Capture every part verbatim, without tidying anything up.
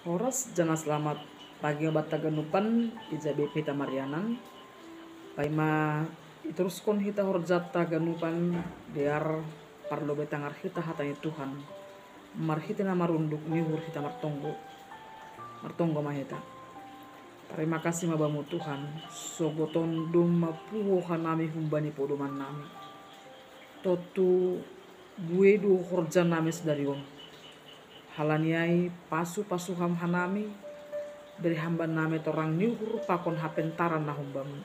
Horas, janah selamat pagi banta haganupan ija be pe hita marianan. Paima iteruskon hita horjanta haganupan, dear parlobei tangar hita hata ni Tuhan. Marhitei na marunduk ni uhur hita martonggo. Martonggo ma hita. Tarima kasih ma Bamu Tuhan, sogoton domma puho hanami humbani podoman nami. Tontu buei do horja nami sadari on. Halani ai pasu-pasu Ham hanami, bere Ham bannami torang ni uhur pakon hapentaran na humbamu.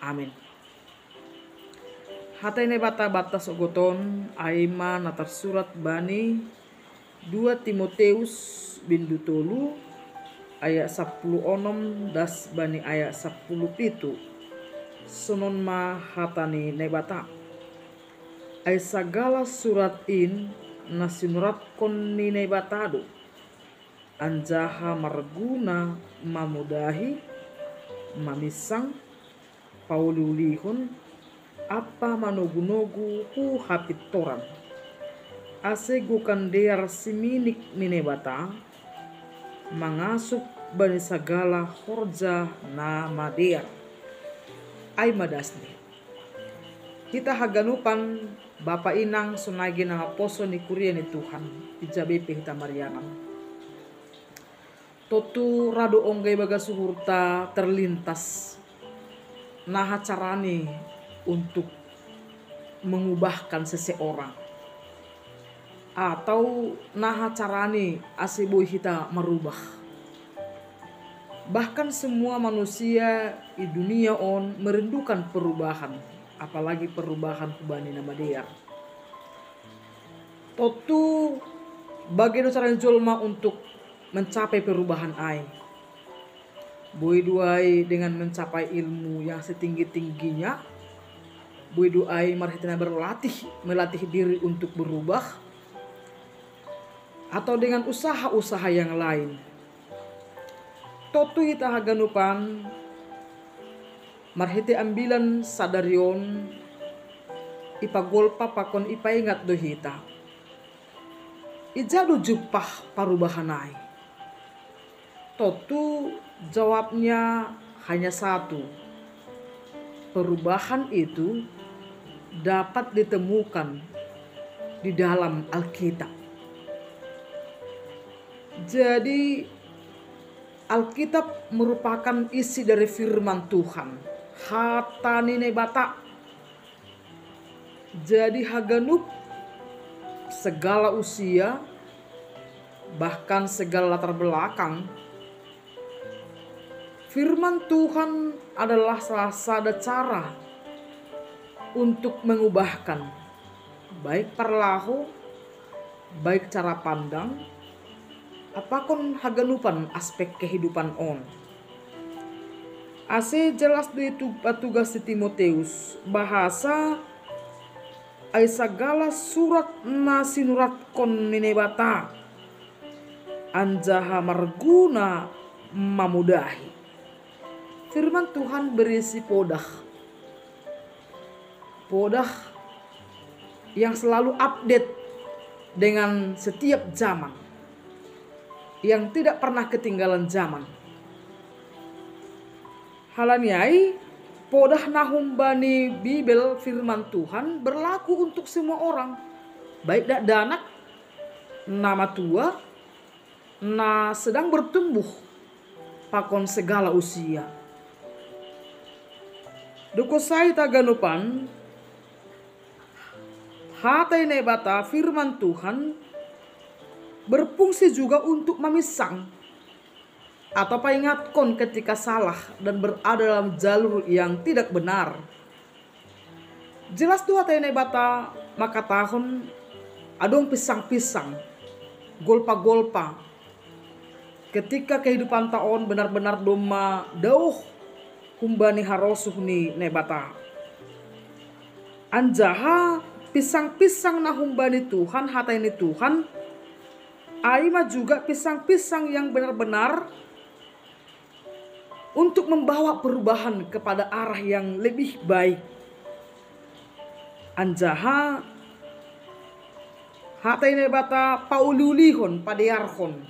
Amen. Hata ni Naibata banta sogoton, ai ma na tarsurat bani dua Timoteus bindu tolu ayat sapuluh onom das bani ayat sapuluh pitu. Sonon ma hata ni Naibata. Ai sagala surat in na sinuratkon ni Naibata do, anjaha marguna mamudahi, maminsang, pauliulihon, ampa manogu-nogu hu hapintoran. Ase gokan dear siminik ni Naibata, mangasup bani sagala horja na madear. Ai ma dasni. Hita haganupan, bapa inang sonai ge na maposo ni kuria ni Tuhan, ija be pe hita marianan. Tontu ra do ongga ibagas uhurta terlintas, naha carani untuk mengubahkan seseorang, atau naha carani ase boi hita marubah. Bahkan semua manusia di dunia on merindukan perubahan, apalagi perubahan hubani na madear. Tontu bage do cara ni jolma untuk mencapai perubahan ai. Boi do ai dengan mencapai ilmu yang setinggi-tingginya, boi do ai marhitei na berlatih, melatih diri untuk berubah, atau dengan usaha-usaha yang lain. Tontu hita haganupan marhitei ambilan sadari on ipagolpa pakon ipaingat do hita. Ija do jumpah parubahan ai? Tontu jawabnya hanya satu. Perubahan itu dapat ditemukan di dalam Alkitab. Jadi, Alkitab merupakan isi dari firman Tuhan, hata ni Naibata. Jadi haganup, segala usia, bahkan segala latar belakang, firman Tuhan adalah salah sada cara untuk mengubahkan, baik parlaho, baik cara pandang, pakon haganupan aspek kehidupan on. Ase jelas do i tu-, patugas ni Timoteus, bahasa ai sagala surat na sinuratkon ni Naibata, anjaha marguna mamudahi. Firman Tuhan berisi podah. Podah yang selalu update dengan setiap zaman, yang tidak pernah ketinggalan zaman. Halani ai, podah na humbani Bibel, firman Tuhan, berlaku untuk semua orang, baik dakdanak, na matua, na sedang bertumbuh, pakon segala usia. Dohot sai haganupan, hata ni Naibata, firman Tuhan, berfungsi juga untuk maminsang atau paingatkon ketika salah dan berada dalam jalur yang tidak benar. Jelas do hata ni Naibata mangkatahon adong pinsang-pinsang, golpa-golpa, ketika kehidupanta on benar-benar domma daoh humbani harosuh ni Naibata. Anjaha pinsang-pinsang na humbani Tuhan, hata ni Tuhan, ai ma juga pinsang-pinsang yang benar-benar untuk membawa perubahan kepada arah yang lebih baik. Anjaha hata ni Naibata pauliulihon, padearhon,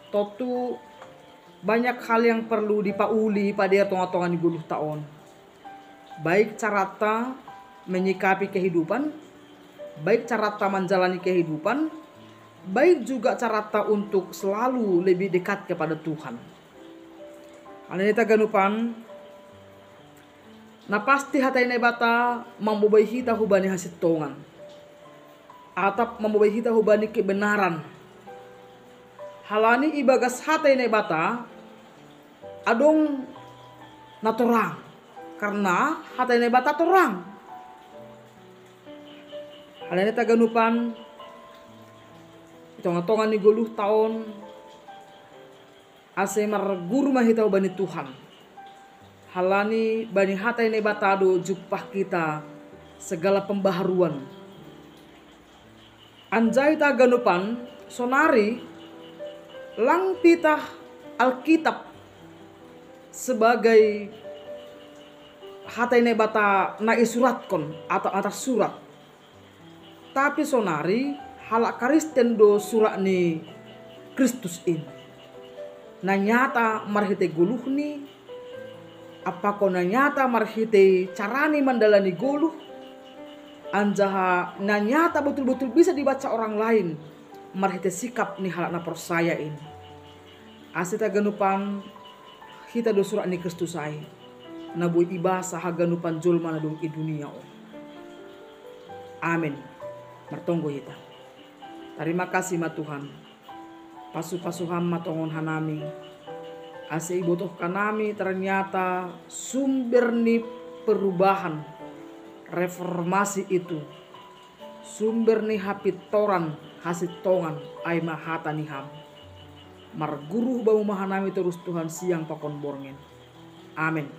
Tontu banyak hal yang perlu dipauli pada tonga-tonga ni goluh taon. Baik carata menyikapi kehidupan, baik carata menjalani kehidupan, baik juga carata untuk selalu lebih dekat kepada Tuhan. Hal ini taganupan, na pasti hata ni Naibata mambobai hita hubani hasintongan. Atap mambobai hita hubani kebenaran. Halani ibagas hata ni Naibata adong na torang, karena hata ni Naibata torang. Halani taganupan, tonga-tonga ni goluh taon, ase marguru ma hita hubani Tuhan. Halani bani hata ni Naibata do jumpah hita segala pembaharuan. Anjaha taganupan, sonari lang pitah Alkitab sebagai hata ni Naibata na isuratkon atau na tarsurat. Tapi sonari halak Kristen do surat ni Kristus in. Na nyata marhitei goluhni, ampakon na nyata marhitei carani mandalani goluh, anjaha na nyata botul-botul bisa dibaca orang lain marhitei sikap ni halak na porsaya in. Ase taganupan, hita do surat ni Kristus ai, na boi ibasa haganupan jolma na dong i dunia on. Amen. Martonggo hita. Tarima kasih ma Tuhan. Pasu-pasu Ham ma tongon hanami, ase ibotoh hanami ternyata sumber ni perubahan, reformasi itu, sumber ni hapintoran hasintongan ai ma hata ni Ham. Marguru Bamu ma hanami torus Tuhan, siang pakon borngin. Amen.